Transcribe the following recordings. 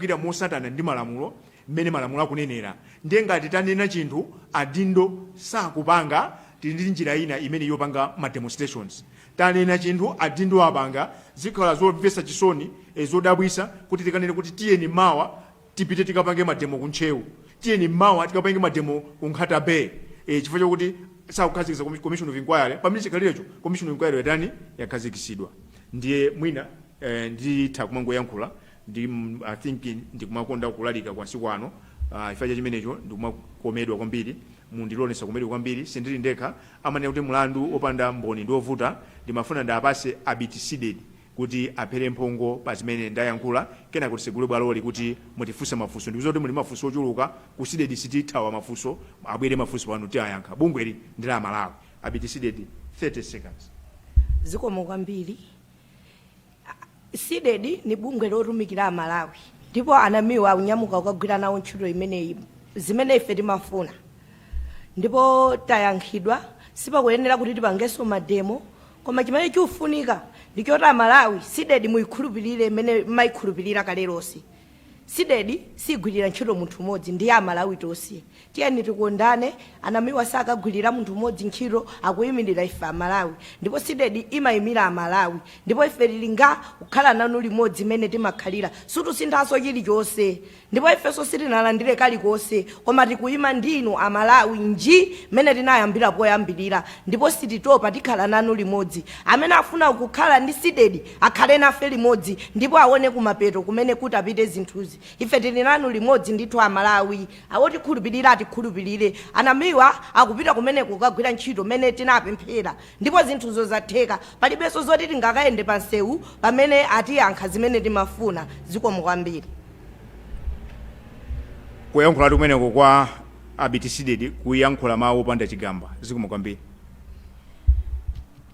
tikugwira mosatana ndi malamulo mmene malamulo akunenera. Ndiye ngati tanena chinthu adindo sakupanga, tili ndi njira ina imene yopanga ma demonstrations. Tanena chinthu, adindo apanga, zikhala zomvetsa chisoni, zodabwisa kuti tikanene kuti tiyeni mawa tipite tikapange mademo ku Ntcheu, tiyeni mawa tikapange mademo ku Nkhata Bay, chifukwa chokuti sakukhazikitsa commission of inquiry, pamene chikhalirecho commission of inquiry yatani? Yakhazikisidwa. Ndiye mwina nditha kumangoyankhula ndi I think ndikumakonda kulalika kwa masiku ano. Chifukwa cha chimenecho ndikumakomedwa kwambiri, mundilonesa komedwa kwambiri. Sindili ndekha. Amanena kuti mlandu wopanda mboni ndi wovuta. Ndimafuna ndapase Abiti CDEDI kuti aphere mphongo pa zimene ndayankhula, kena kuti segule bwaloli kuti mutifunse mafunso. Ndikuziwa kuti muli mafunso ochuluka. Ku CDEDI sitithawa mafunso. Abwere mafunso pano, tiwayankha. Bungweli ndi la Malawi. Abiti CDEDI, 30 seconds. Zikomo kwambiri. CDEDI ni bungwe lotumikira Amalawi, ndipo anamiwa akunyamuka kukagwira nawo ntchito imeneyi, zimene ife timafuna, ndipo tayankhidwa. Sipakuyenera kuti tipangenso mademo, koma chimene chikufunika ndichoti Amalawi, CDEDI muyikhulupirire imene mayikhulupirira kalelonse. CDEDI sigwirira ntchito munthu umodzi, ndiye Amalawi tonse tiyeni tikondane. Anamiwa sakagwirira munthu umodzi ntchito, akuyimirira ife Amalawi, ndipo CDEDI imayimira Amalawi, ndipo ife tili nga kukhala nanu limodzi imene timakhalira. Situsinthanso chilichonse, ndipo ifenso sitinalandire kalikonse, koma tikuyima ndinu Amalawi nji mmene tinayambira poyambirira, ndipo sititopa, tikhala nanu limodzi. Amene afuna kukhala ndi CDEDI akhale nafe limodzi, ndipo aone kumapeto kumene kuti apite zinthuzi. Ife tili nanu limodzi ndithu. Amalawi awotikhulupirira atikhulupirire. Anamiwa akupita kumene kukagwira ntchito mmene tinapemphera, ndipo zinthuzo zatheka. Palibenso zoti tingakayende pa msewu pamene atiyankha zimene timafuna. Zikomo kwambiri. Kuyankhula kumeneko kwa Abiti CDEDI, kuyankhula mawu opanda chigamba. Zikomo kwambiri.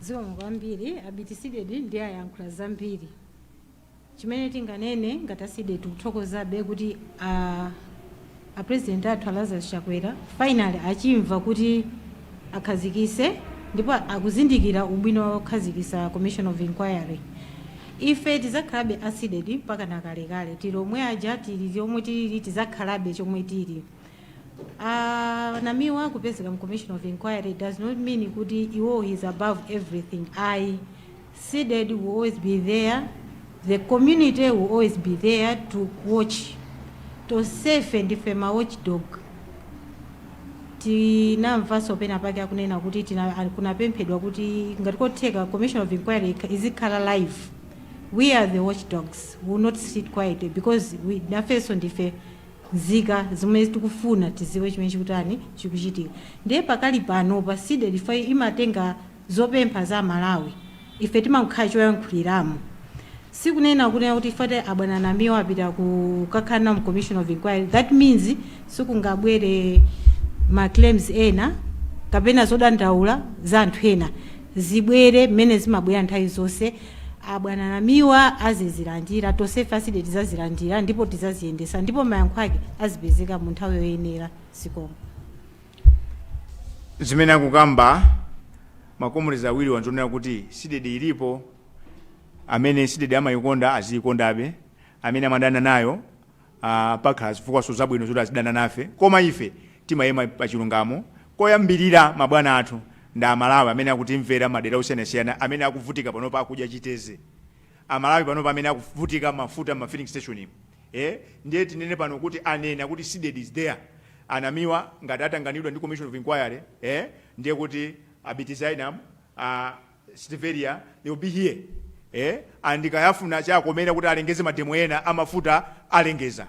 Zikomo kwambiri. Abiti CDEDI ndi ayankhula zambiri. Chimene tinganene ngati a CDEDI, tikuthokozabe kuti a president athu a Lazarus Chakwera finally achimva kuti akhazikise, ndipo akuzindikira ubwino wokhazikisa commission of inquiry. Ife tizakhalabe a CDEDI mpaka nakalekale. Tili omwe aja, tili omwe tili, tizakhalabe chomwe tili. Namiwa kupezeka mu commission of inquiry does not mean kuti iwo he is above everything, ayi. CDEDI will always be there, the community will always be there to watch. Tonsefe ndife ma watchdog. Tinamvanso pena pake akunena kuti kunapemphedwa kuti ngati kotheka commission of inquiry izikhala live. We are the watchdogs, we will not sit quiet because we nafenso ndife nzika zomwe tikufuna tiziwe chimene chikutani, chikuchitika. Ndiye pakali pano pa CDEDI ife imatenga zopempha za Malawi, ife timakhala choyankhuliramo. Sikunena kunena kuti ifate abwana Namiwa apita kukakhala mu commission of inquiry, that means sikungabwere ma claims ena kapena zodandaula za anthu ena. Zibwere mmene zimabwera nthawi zonse. Abwana Namiwa azizilandira, tonsefe a CDEDI tizazilandira ndipo tizaziyendesa, ndipo mayankho ake azipezeka mu nthawi yoyenera. Zikomo. Zimene akukamba ma comrades awiri wanzonena kuti CDEDI ilipo. Amene CDEDI amayikonda aziyikondabe, amene amadana nayo pakhala zifukwaso zabwino zoti azidana nafe, koma ife timayima pachilungamo. Koyambirira mabwana athu ndi Amalawi amene akutimvera madera osiyanasiyana, amene akuvutika panopa akudya chiteze. Amalawi panopa amene akuvutika mafuta ma filling station imo, ndiye tinene pano kuti anena kuti CDEDI is there. Anamiwa ngati atanganidwa ndi commission of inquiry, ndiye kuti Abiti Zainab, Stiveria, they will be here, and kayafuna chakomera kuti alengeze mademo ena amafuta, alengeza.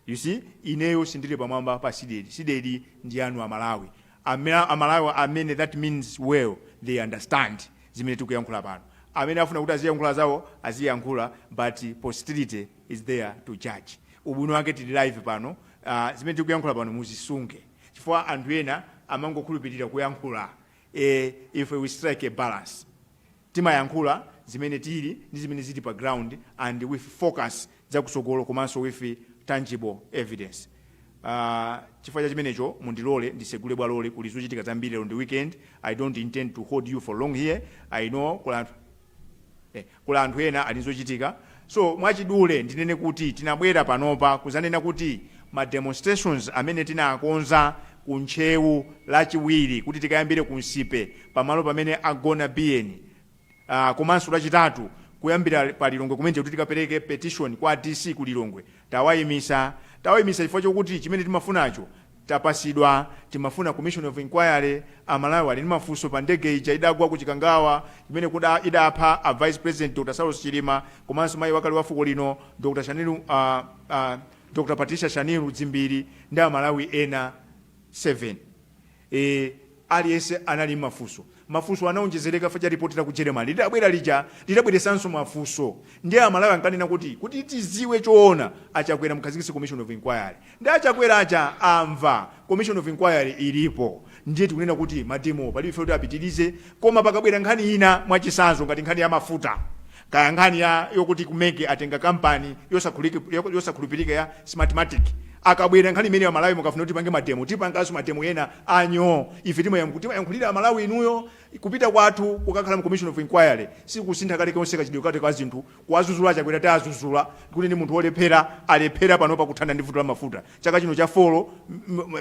You see, ineyo sindili pamwamba pa CDEDI. CDEDI ndi anu Amalawi. Amalawi amene that means well, they understand zimene tikuyankhula pano. Amene afuna kuti aziyankhula zawo aziyankhula, but posterity is there to judge. Ubwino wake tili live pano. Zimene tikuyankhula pano muzisunge, chifukwa anthu ena amangokhulupirira kuyankhula. If we strike a balance, timayankhula zimene tili ndi zimene zili pa ground and with focus zakusogolo komanso with tangible evidence. Chifukwa cha chimenecho mundilole ndisegule bwaloli. Kuli zochitika zambiri lero ndi weekend. I don't intend to hold you for long here. I know kula anthu ena ali zochitika. So mwachidule ndinene kuti tinabwera panopa kuzanena kuti ma demonstrations amene tinakonza ku Ntcheu Lachiwiri kuti tikayambire ku Nsipe pamalo pamene agona Biyeni, komanso Lachitatu kuyambira pa Lilongwe kumene kuti tikapereke petition kwa DC ku Lilongwe, tawayimisa. Tawayimisa chifukwa chokuti chimene timafunacho tapasidwa. Timafuna commission of inquiry. Amalawi ali ndi mafunso pa ndege ija idagwa ku Chikangawa imene kuda idapha a Vice President Dr Saulos Chilima komanso mayi wakale wa fuko lino Dr Shanil, Dr Patricia Shanil Dzimbiri ndi Amalawi ena 7. Aliyense anali mafunso. Mafunso anaonjezereka fa cha ripoti la ku Germany litabwera lija, litabweresanso mafunso. Ndiye Amalawi ankanena kuti tiziwe choona, Achakwera mukhazikitse commission of inquiry. Ndi Achakwera aja amva, commission of inquiry ilipo. Ndiye tikunena kuti ma demo palibe ife kuti apitirize, koma pakabwera nkhani ina, mwachisanzo ngati nkhani ya mafuta, kaya nkhani ya yokuti ku MEC atenga kampani yosakhulupirika ya Smartmatic, akabwera nkhani imene Amalawi mukafuna kuti tipange ma demo, tipanganso ma demo ena anyo. Ife timayankhulira Amalawi inuyo. Kupita kwathu kukakhala mu commission of inquiry sikusintha kale konse kachidwe kate ka zinthu. Kuwazuzula Achakwera, tazuzula kuti ndi munthu wolephera, alephera panopa kuthana ndi vuto la mafuta chaka chino cha 4.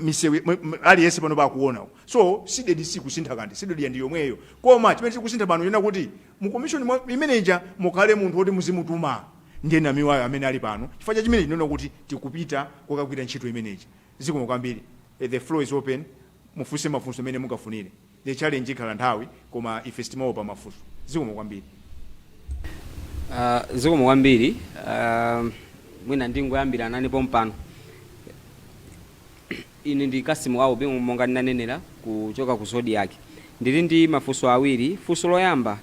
Misewu aliyense panopa akuona. So CDEDI sikusintha kanthu, CDEDI ndi yomweyo. Koma chimene chikusintha pano chena kuti mu commission imeneja mukhale munthu woti muzimutuma, ndiye Namiwayo amene ali pano. Chifukwa cha chimene ndinena kuti tikupita kukagwira ntchito imeneji. Zikomo kwambiri. The floor is open, mufunse mafunso amene mungafunire. The challenge ikhala nthawi, koma ife sitimaopa mafunso. Zikomo kwambiri. Zikomo kwambiri. Mwina ndingoyambira nani pompano. Ine ndi Kasimu Aubi, monga ndinanenera, kuchoka ku Zodiak. Ndili ndi mafunso awiri. Funso loyamba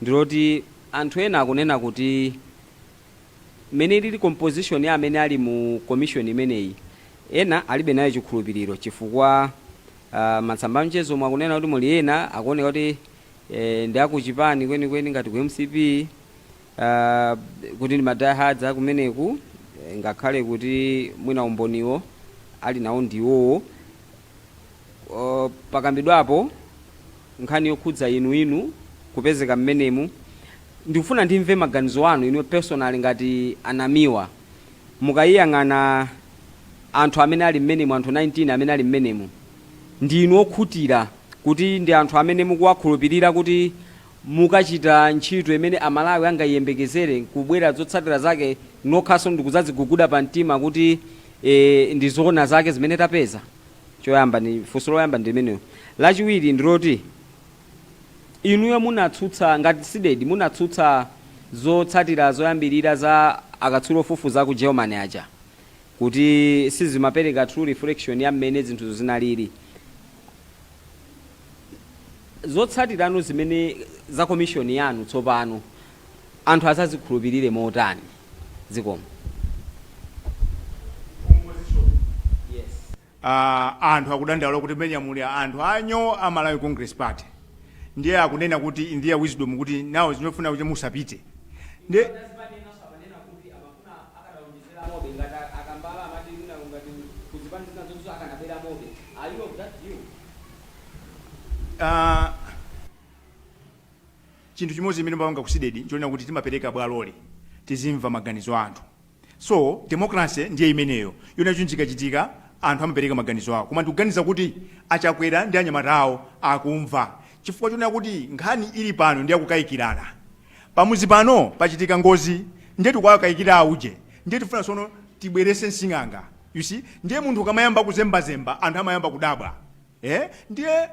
ndiloti anthu ena akunena kuti mmene ilili composition ya amene ali mu commission imeneyi, ena alibe nayo chikhulupiriro chifukwa matsamba mchezo mwakunena kuti muli ena akuoneka kuti ndi akuchipani kwenikweni ngati ku MCP, kuti ndi ma diehards akumeneku, ngakhale kuti mwina umboniwo ali nawo ndiwowo. Pakambidwapo nkhani yokhudza inuinu kupezeka mmenemu. Ndikufuna ndimve maganizo anu inu personally ngati Anamiwa, mukayiyang'ana anthu amene ali mmenemu, anthu 19 amene ali mmenemu, ndi inu okhutira kuti ndi anthu amene mukuwakhulupirira kuti mukachita ntchito imene Amalawi angayiyembekezere, kubwera zotsatira zake nokhaso ndikudzaziguguda pa mtima kuti ndi zoona zake zimene tapeza? Choyamba ni funso loyamba ndi limenelo. Lachiwiri ndiloti inuyo munatsutsa ngati CDEDI, munatsutsa zotsatira zoyambirira za akatswiri ofufuza ku Germany aja kuti sizimapereka true reflection ya mmene zinthuzo zinalili. Zotsatirano zimene za commission yanu tsopano anthu azazikhulupirire motani? Zikomo. Yes. Anthu akudandaula kuti mmene muli anthu anyo a Malawi Congress Party, ndiye akunena kuti in their wisdom kuti nawo zinofuna kuti musapite ndiye Mobe ngati akambala amati mwina ngati kuzipani zina zonse akanabwera mobe. Are you of that view? Chinthu chimodzi chimene timapanga ku CDEDI nchonena kuti timapereka bwaloli tizimva maganizo a anthu. So democracy ndiye imeneyo yona chinthu chikachitika anthu amapereka maganizo awo. Koma ndikuganiza kuti Achakwera ndi anyamata awo akumva, chifukwa chonena kuti nkhani ili pano ndi yakukayikirana. Pamuzi pano pachitika ngozi, ndiye tikuwakayikira auje, ndiye tifuna sono tibwerese msing'anga, you see. Ndiye munthu ukamayamba kuzembazemba anthu amayamba kudabwa, eh? Ndiye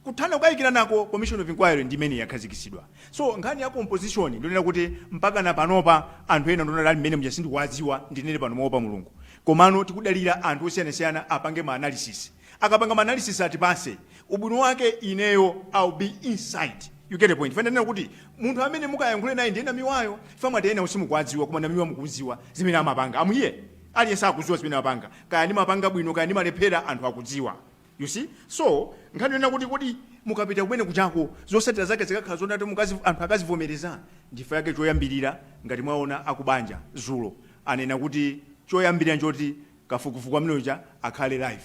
kuthana kukayikira nako, commission of inquiry ndi imene yakhazikisidwa. So nkhani ya composition, ndionena kuti mpaka na panopa anthu ena ndionera ali mmene muja sindikuwadziwa, ndinene pano moopa Mulungu. Komano tikudalira anthu osiyanasiyana apange ma analysis. Akapanga ma analysis atipase. Ubwino wake ineyo I'll be inside, you get a point? Fana ndinena kuti munthu amene mukayankhule naye ndiye Namiwayo. Famati ena simukuwadziwa, koma Namiwa mukudziwa zimene amapanga. Amuiye aliyense akudziwa zimene amapanga, kaya ndimapanga bwino, kaya ndimalephera, anthu akudziwa, you see. So nkhani yonena kuti kodi mukapita kumene kuchako zotsatira zake zikakhala zonati anthu akazivomereza, ndifa yake choyambirira ngati mwaona akubanja zulo anena kuti choyambirira nchoti kafukufuku amene uja akhale live,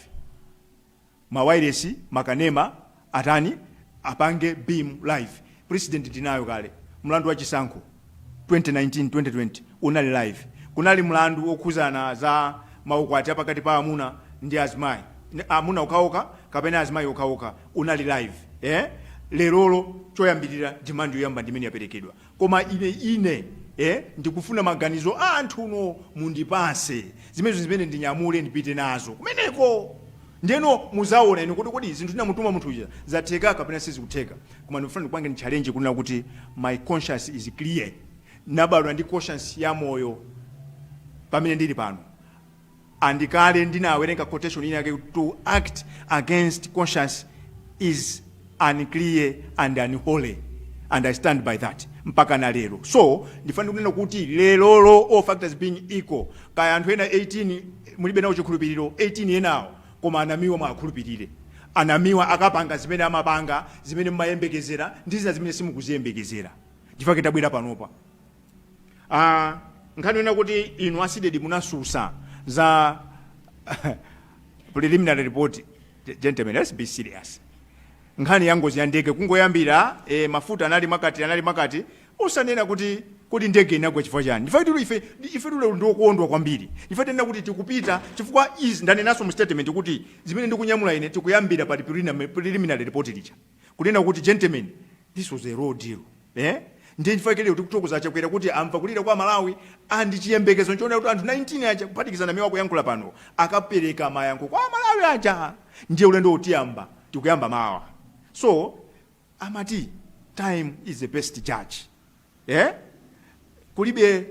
mawayilesi makanema atani, apange beam live. President tinayo kale mlandu wa chisankho 2019 2020. Unali live. Kunali mlandu wokhuzana za maukwati apakati pa amuna ndi azimayi, amuna okhaokha kapena azimayi okhaokha, unali live, eh? Lerolo choyambirira, demand yoyamba ndimene yaperekedwa, koma ine ndikufuna maganizo a anthu uno mundipase zimenezo zimene ndinyamule ndipite nazo kumeneko. Ndeno muzaona inu kuti kodi zinthu tinamutuma munthu uja zatheka kapena sizikutheka. Koma ndikufuna ndikupange challenge kunena kuti my conscience is clear. Nabadwa ndi conscience ya moyo pamene ndili pano. Andikale ndinawerenga quotation ina yake, "To act against conscience is unclear and unholy," and I stand by that mpaka na lero. So ndifuna kunena kuti lerolo, all factors being equal, kaya anthu ena 18 mulibe nawo chikhulupiriro, 18 enawo, koma anamiwa mwakhulupirire. Anamiwa akapanga zimene amapanga, zimene mmayembekezera ndi zina zimene simukuziyembekezera. Ndifake tabwera panopa. Nkhani yona kuti inu a CDEDI munasusa za preliminary report. Gentlemen, let's be serious. Nkhani ya ngozi ya ndege kungoyambira, mafuta anali makati, anali makati, usanena kuti ndege inagwa chifukwa chani. Ndife tulu ife tulo ndokondwa kwambiri. Ife tinena kuti tikupita chifukwa izi ndanenanso mu statement kuti zimene ndikunyamula ine, tikuyambira pa preliminary report lija, kunena kuti, gentlemen, this was a raw deal, eh? Ndiye chifukwa chake tikuthokoza Chakwera kuti amva kulira kwa Malawi, andi chiyembekezo nchoona kuti anthu 19 aja, kuphatikizana mewa kuyankhula pano, akapereka mayankho kwa Malawi aja. Ndiye ulendo utiyamba, tikuyamba mawa. So amati time is the best judge, eh? Kulibe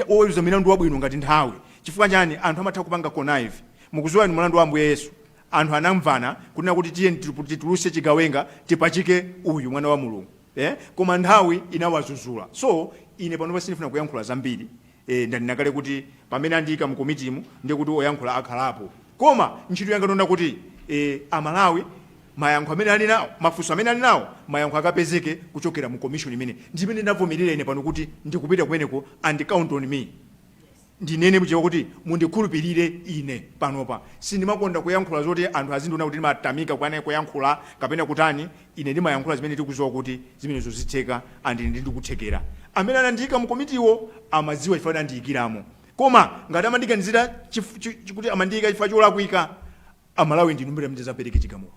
oweruza milandu wabwino ngati nthawi. Chifukwa chani? Anthu amatha kupanga connive. Mukuziwa inu mlandu wa Ambuye Yesu, anthu anamvana kunena kuti tiye tituluse chigawenga, tipachike uyu mwana wa Mulungu, eh? Koma nthawi inawazuzula. So ine panopa sindifuna kuyankhula zambiri. Ndanena kale kuti pamene andiyika mu komitimu, ndiye kuti oyankhula akhalapo, koma ntchito yanga ndonda kuti Amalawi mayankho amene ali nawo, mafunso amene ali nawo, mayankho akapezeke kuchokera mu commission imene ndimene ndavomerera ine pano kuti ndikupita kumeneko, and count on me. Ndinene muchewa kuti mundikhulupirire ine panopa. Sindimakonda kuyankhula zoti anthu azindiona kuti ndimatamika kwana kuyankhula kapena kutani. Ine ndimayankhula zimene tikuziwa kuti zimenezo zitheka, and ndi ndikuthekera. Amene anandiyika mu komitiwo amadziwa chifukwa anandiyikiramo, koma ngati amandiganizira kuti amandiyika chifukwa cholakwika, Amalawi ndinu mbere mudzapereke chigamulo.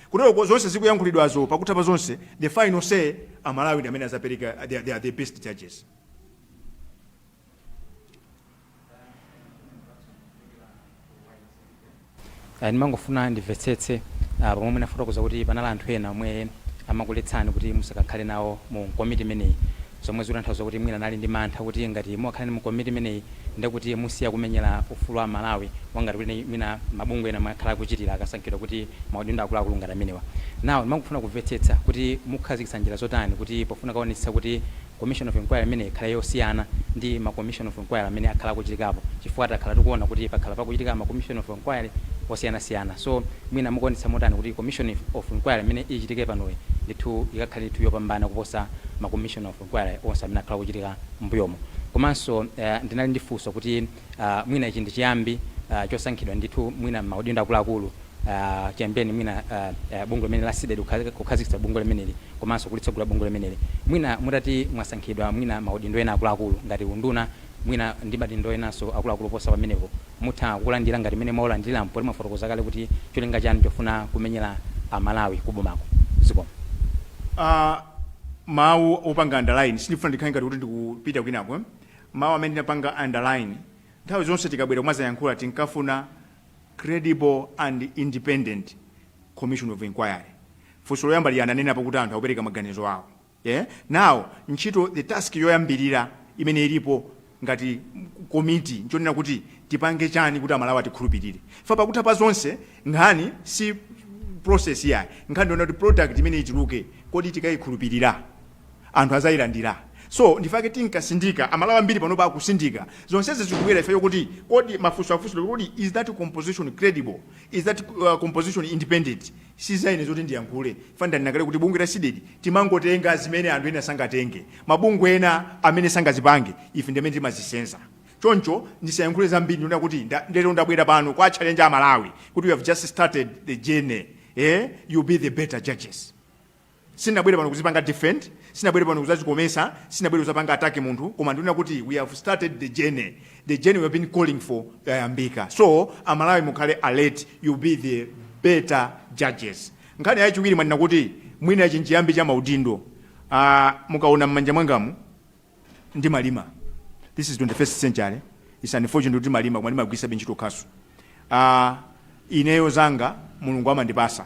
Kutero zonse zikuyankhulidwazo, pakutha pa zonse, the final say, Amalawi ndi amene azapereka. They are the best judges. Ndimangofuna ndimvetsetse pomwe munafotokoza kuti panali anthu ena omwe amakuletsani kuti musakakhale nawo mu komiti imeneyi, zomwe zikutanthauza kuti mwina anali ndi mantha kuti ngati mukakhale mu komiti imeneyi, ndekuti musiya kumenyera ufulu wa Malawi, wangati kuti mwina mabungwe ena mwakhala akuchitira akasankhidwa kuti maudindo akuluakulu ngati amenewa. Nawo ndimangofuna kumvetsetsa kuti mukhazikitsa njira zotani kuti pofuna kaonetsetsa kuti commission of inquiry imene ikhale yosiyana ndi ma commission of inquiry amene akhala akuchitikapo, chifukwa takhala tikuona kuti pakhala pakuchitika ma commission of inquiry osiyanasiyana. So mwina mukuonetsa motani kuti commission of inquiry imene ichitike panoyi ndithu ikakhale ndithu yopambana kuposa ma commission of inquiry onse amene akhala akuchitika m'mbuyomo? Komanso ndinali ndi funso kuti mwina ichi ndi chiyambi chosankhidwa ndithu mwina maudindo akuluakulu chiyambireni mwina bungwe limene la CDEDI, kukhazikitsa bungwe limeneli komanso kulitsogolera bungwe limeneli. Mwina mutati mwasankhidwa mwina maudindo ena akuluakulu ngati unduna, mwina ndi maudindo enanso akuluakulu posa pamenepo, mutha kulandira ngati mmene mwaulandirira, poti mwafotokoza kale kuti cholinga chanu chofuna kumenyera Amalawi kubomako? Zikomo. Mawu opanga underline, sindifuna ndikhale ngati kuti ndikupita kwinako, eh? Mawu amene ndinapanga underline, nthawi zonse tikabwera kumazayankhula, tinkafuna credible and independent commission of inquiry. Funso loyamba lija ananenapo kuti anthu akupereka maganizo awo, yeah? Now ntchito, the task yoyambirira imene ilipo ngati komiti, nchonena kuti tipange chani kuti Amalawi atikhulupirire. Fa pakutha pa zonse, nkhani si process yayi, nkhani ndiona kuti product imene ituluke, kodi tikayikhulupirira, anthu azayilandira? So ndifake tinkasindika. Amalawi ambiri panopa akusindika zonsezi zikubwera ifeyo kuti kodi mafunso afunso kuti is that composition credible, is that composition independent? Sizaine zoti ndiyankhule. Fandanena kuti bungwe la CDEDI timangotenga zimene anthu ena sangatenge, mabungwe ena amene sangazipange, ife ndi amene timazisenza. Choncho ndisayankhule zambiri. Ndionena kuti lero ndabwera pano kwa challenge Amalawi kuti we have just started the journey, eh? You be the better judges. Sinabwere pano kuzipanga defend, sinabwere pano kuzazikomesa, sinabwere kuzapanga attack munthu, koma ndinena kuti we have started the journey. The journey we have been calling for yayambika. So Amalawi, mukhale alert, you be the better judges. Nkhani yachiwiri, mwanena kuti mwina chinchiyambi cha maudindo. Mukaona m'manja mwangamu, ndimalima. This is 21st century. It's unfortunate kuti malima, koma ndimagwisa ntchito khasu. Ineyo zanga Mulungu amandipasa,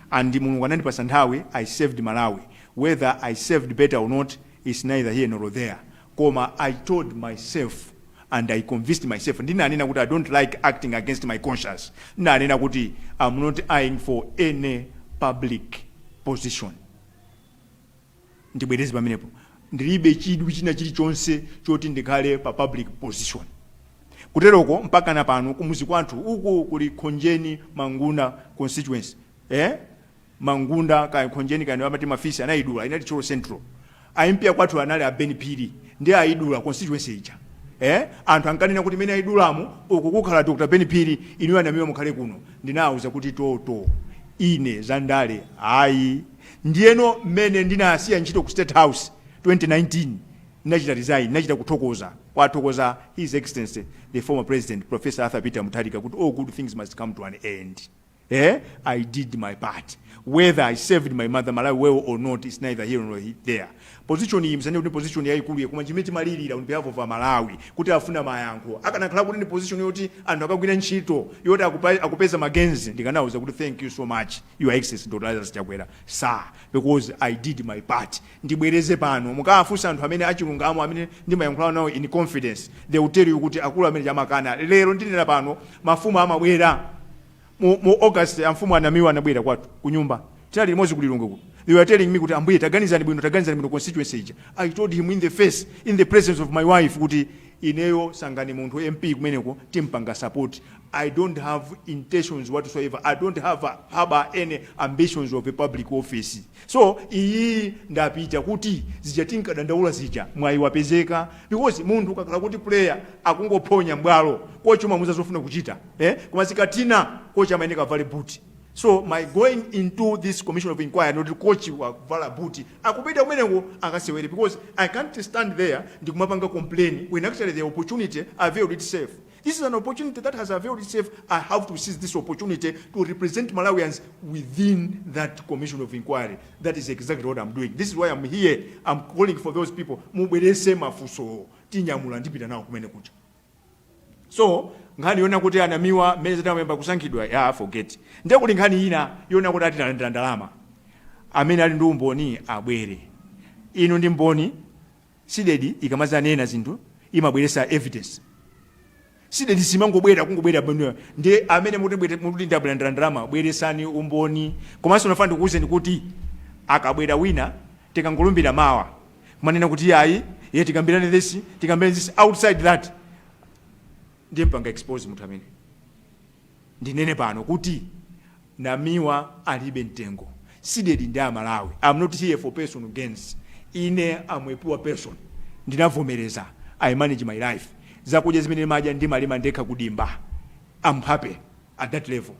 and Mulungu anandipasa nthawi. I served Malawi. Whether I served better or not is neither here nor there, koma I told myself and I convinced myself. Ndinanena kuti I don't like acting against my conscience. Ndinanena kuti I'm not eyeing for any public position. Ndibwereze pamenepo, ndilibe chidwi china chilichonse choti ndikhale pa public position. Kuteroko mpaka na pano kumuzi kwathu uku kuli Khonjeni Mangunda constituency, eh? Mangunda kaya Khonjeni kaya amati mafisi anayidula, inali Thyolo Central. A MP kwathu anali a Ben Phiri, ndi ayidula constituency ija, eh? Anthu ankanena kuti imene ayidulamo uku kukhala Dr Ben Phiri, inuyo anamiwa mukhale kuno. Ndinawuza kuti toto, ine zandale ayi. Ndiyeno mmene ndinasiya ntchito ku State House 2019, ndinachita resign, ndinachita kuthokoza, kwathokoza His Excellency the former President Professor Arthur Peter Mutharika kuti all good things must come to an end, eh? I did my part. Whether I served my mother Malawi well or not is neither here nor there. Position iyi msane kuti position yayikulu, koma chimene timalirira on behalf of Malawi kuti afuna mayankho. Akanakhala kuti ndi position yoti anthu akagwira ntchito yoti akupeza magenzi, ndikanawuza kuti thank you so much, Your Excellency Dr Lazarus Chakwera sir, because I did my part. Ndibwereze pano, mukawafunsa anthu amene achilungamo amene ndimayankhula nawo in confidence, they will tell you kuti akulu amene chamakana. Lero ndinena pano, mafumu amabwera mu August, amfumu anamiwa anabwera kwathu kunyumba, tinali limodzi kulilongwe kuno. They were telling me kuti ambuye, taganizani bwino, taganizani bwino constituency ija. I told him in the face, in the presence of my wife, kuti ineyo sangani munthu MP kumeneko, timpanga support. I don't have intentions whatsoever. I don't have harbor any ambitions of a public office. So iyi ndapita kuti zija tinkadandaula zija, mwayi wapezeka, because munthu ukakhala kuti player akungophonya mbwalo, kochi umamuza zofuna kuchita, eh? Koma zikatina, kochi amayeneka avale boot. So my going into this commission of inquiry, not coach wakuvala boot, akupita kumeneko akasewere, because I can't stand there ndikumapanga complain when actually the opportunity availed itself. This is an opportunity that has availed itself. I have to seize this opportunity to represent Malawians within that commission of inquiry. That is exactly what I'm doing. This is why I'm here. I'm calling for those people. Mubwerese mafunso, tinyamula, ndipita nawo kumene kucha. So nkhani yona kuti anamiwa mmene zitamuyamba kusankhidwa, ya, forget. Ndiye kuti nkhani ina yona kuti ati talandira ndalama, amene ali ndi umboni abwere. Inu ndi mboni. CDEDI ikamazanena zinthu imabweresa evidence. CDEDI simangobwera kungobwera bwino. Ndi amene muti ndabwera ndalama, bweresani umboni. Komanso nafana ndikuwuzeni kuti akabwera wina, tikangolumbira mawa, kumanena kuti ayi, iye tikambirane this, tikambirane this, outside that ndiye mpanga expose munthu amene. Ndinene pano kuti Namiwa alibe mtengo. CDEDI ndi Amalawi. I'm not here for personal gains. Ine am a poor person, ndinavomereza. I manage my life. Zakudya zimene madya ndimalima ndekha kudimba. I'm happy at that level.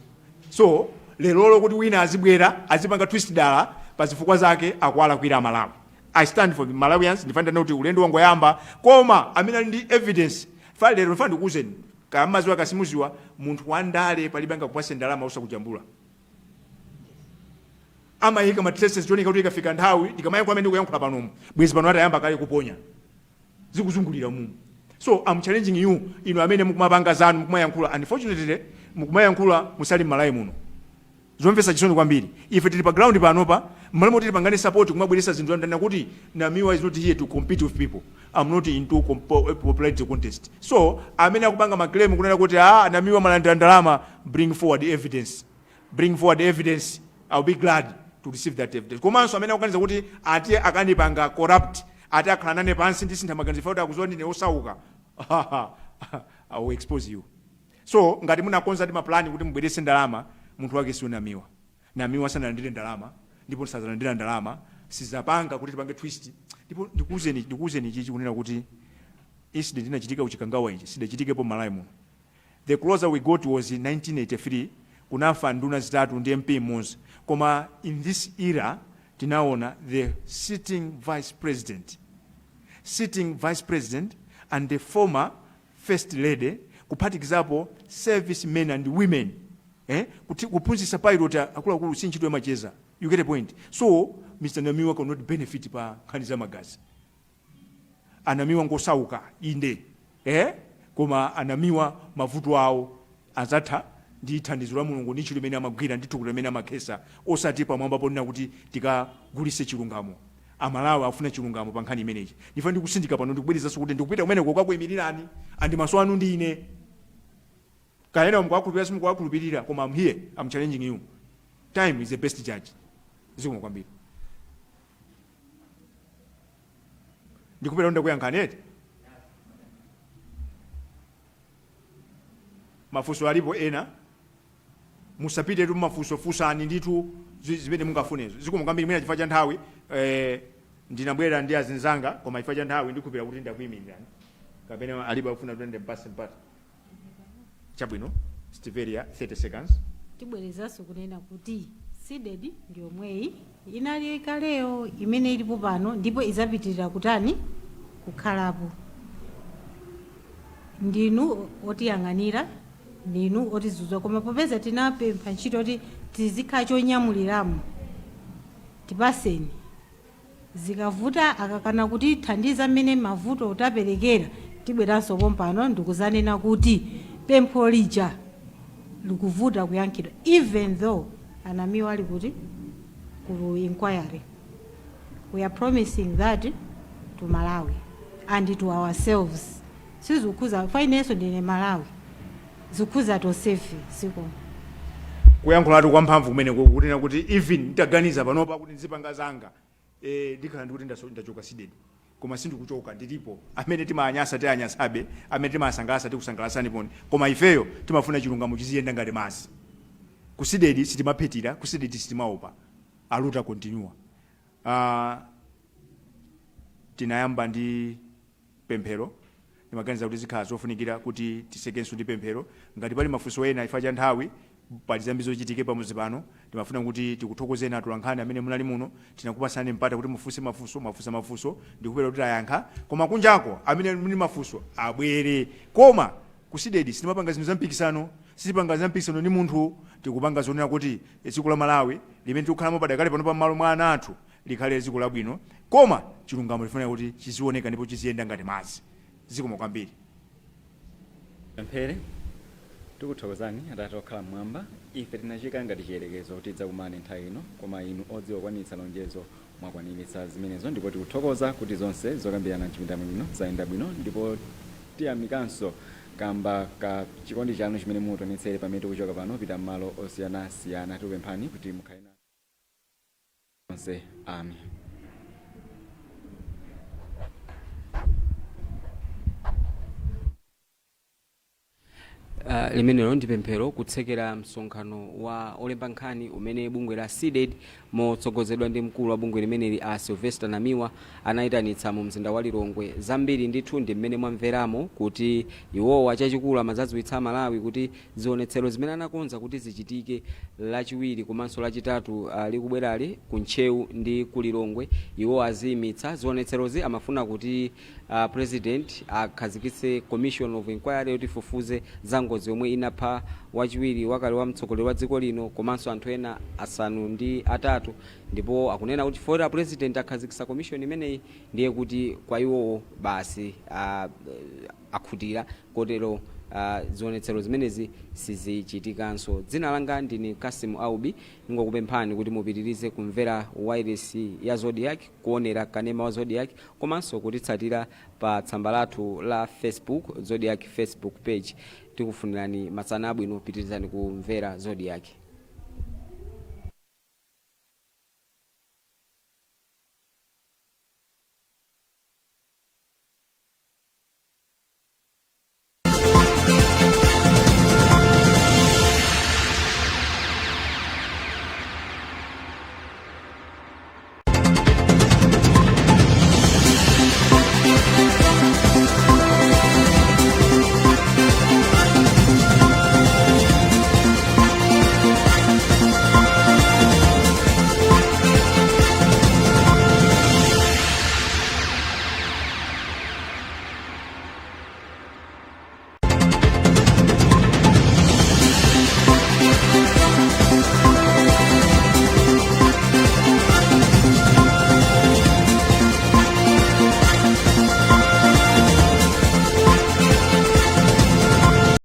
So lerolo kuti wina azibwera azipanga twist dala pa zifukwa zake, akuwalakwira Amalawi. I stand for the Malawians. Ndifanira kuti ulendo wangoyamba, koma amene ali ndi evidence fa lero, ndifana ndikuwuzeni, kamaziwa kasimuziwa, munthu wandale palibe angakupase ndalama usakujambula. Amayika ma traces chonika kuti ikafika nthawi ndikamayankhula amene ndikuyankhula panomu, bwezi pano atayamba kale kuponya zikuzungulira mu. So I'm challenging you, inu amene mukumapanga zanu, mukumayankhula. Unfortunately mukumayankhula musali m'Malawi muno. Zomvetsa chisoni kwambiri. Ife tili pa ground panopa, mmalo moti tipangane support, kumabweretsa zinthu. Ndanena kuti Namiwa is not here to compete with people. I'm not into popularity contest. So amene akupanga ma claim kunena kuti ah, Namiwa malandira ndalama, bring forward evidence, bring forward evidence. I'll be glad to receive that evidence. Komanso amene akuganiza kuti ati akanipanga corrupt, ati akhala nane pansi ndisintha maganizo kuti akuziwa ndine osauka, I will expose you. So ngati munakonza ndi mapulani kuti mubweretse ndalama, munthu wake siyo Namiwa. Namiwa sanalandire ndalama ndipo sazalandira ndalama, sizapanga kuti tipange twist. Ndipo ndikuwuzeni chichi kunena kuti incident inachitika kuchikangawa ichi sidachitikepo Malawi muno. The closer we got was in 1983, kunafa nduna zitatu ndi MP mmodzi. Koma in this era Tinaona the sitting vice president, sitting vice president and the former first lady, kuphatikizapo service men and women, eh? Kuti kuphunzitsa pilot, akuluakulu, si ntchito yamacheza. You get a point? So Mr Namiwa cannot benefit pa nkhani za magazi. Anamiwa ngosauka inde, eh? Koma anamiwa mavuto awo azatha ndi thandizo la Mulungu ndi ntchito imene amagwira ndi thukuta limene amakhesa, osati pamwamba ponena kuti tikagulise chilungamo. Amalawi afuna chilungamo pa nkhani imeneyi. Ndife ndikusindika pano, ndikubwerezanso kuti ndikupita kumeneko kukakuyimirirani andi maso anu ndi ine. Kaya mukuwakhulupirira, simukuwakhulupirira, koma I'm here, I'm challenging you. Time is the best judge. Zikomo kwambiri. Ndikupita ndakuyankhani eti. Mafunso alipo ena? Musapite tu mafunso, funsani ndithu zimene mungafunezo. Zikomo kwambiri. Mwina chifukwa cha nthawi, ndinabwera ndi azinzanga, koma chifukwa cha nthawi ndikukhulupirira kuti ndakuyimirirani. Kapena alipo akufuna kuti ndipase mpata? Chabwino, Stiveria, 30 seconds. Tibwerezanso kunena kuti CDEDI ndi yomweyi inali kaleyo imene ilipo pano, ndipo izapitirira kutani? Kukhalapo. Ndinu otiyang'anira, ndinu otizuzwa, koma popeza tinapempha ntchito kuti tizikhala chonyamuliramo, tipaseni. Zikavuta, akakana kutithandiza mmene mavuto taperekera, tibweranso pompano ndikuzanena kuti pempho lija likuvuta kuyankhidwa, even though anamiwa ali kuti ku inquiry. We are promising that to Malawi and to ourselves. Sizikhuza fa inenso ndine Malawi, zikhuza tonsefe. Zikomo. Kuyankhulatu kwamphamvu kumeneko, kunena kuti even nditaganiza panopa kuti ndizipanga zanga, ndikhala ndikuti ndachoka CDEDI, koma sindikuchoka, ndilipo. Amene timanyasa tianyasabe, amene timasangalasa tikusangalasani poni, koma ifeyo timafuna chilungamo chiziyenda ngati madzi. Ku CDEDI sitimaphitira, ku CDEDI sitimaopa. A luta continua. Tinayamba ndi pemphero, ndimaganiza kuti zikhala zofunikira kuti titsekenso ndi pemphero. Ngati pali mafunso ena, chifukwa cha nthawi, pali zambiri zochitike pamudzi pano. Timafuna kuti tikuthokozeni atolankhani amene munali muno. Tinakupasani mpata kuti mufunse mafunso, mwafunsa mafunso, ndikupera kuti tayankha. Koma kunjako amene muli mafunso abwere. Koma ku CDEDI sitimapanga zinthu za mpikisano, sitipanga za mpikisano ndi munthu. Tikupanga zonena kuti dziko la Malawi limene tikukhalamo padakale pano pamalo mwa ana athu likhale dziko labwino, koma chilungamo tifanira kuti chizioneka ndipo chiziyenda ngati madzi. Zikomo kwambiri. Pemphere. Tikuthokozani, Atate okhala mmwamba. Ife tinachika ngati chiyerekezo kuti tidzakumane nthawi ino, koma inu odziwa kukwaniritsa lonjezo mwakwaniritsa zimenezo, ndipo tikuthokoza kuti zonse zokambirana mchipinda muno zayenda bwino, ndipo tiyamikanso kamba ka chikondi chanu chimene mutionetsere pamene tikuchoka pano pita mmalo osiyanasiyana. Tikupemphani kuti mukhale nafe onse. Amen. Limenelo ndi pemphero kutsekera msonkhano wa olemba nkhani umene bungwe la CDEDI motsogozedwa ndi mkulu wa bungwe limeneli a Sylvester Namiwa anayitanitsa mu mzinda wa Lilongwe. Zambiri ndithu ndi mmene mwamveramo kuti iwowa chachikulu amazadziwitsa Malawi kuti zionetsero zimene anakonza kuti zichitike Lachiwiri komanso Lachitatu likubwerali ku Ntcheu ndi ku Lilongwe iwo aziyimitsa. Zionetserozi amafuna kuti President akhazikitse Commission of Inquiry yoti ifufuze za ngozi yomwe inapha wachiwiri wakale wa mtsogoleri wa dziko lino komanso anthu ena 8, ndipo akunena kuti chifukwa a President akhazikitsa commission imeneyi ndiye kuti kwa iwowo basi akhutira, kotero zionetsero zimenezi sizichitikanso. Dzina langa ndine Kasim Aubi. Ndingokupemphani kuti mupitirize kumvera wailesi ya Zodiak, kuonera kanema wa Zodiak komanso kutitsatira pa tsamba lathu la Facebook, Zodiak Facebook page. Tikufunirani masana abwino, pitirizani kumvera Zodiak.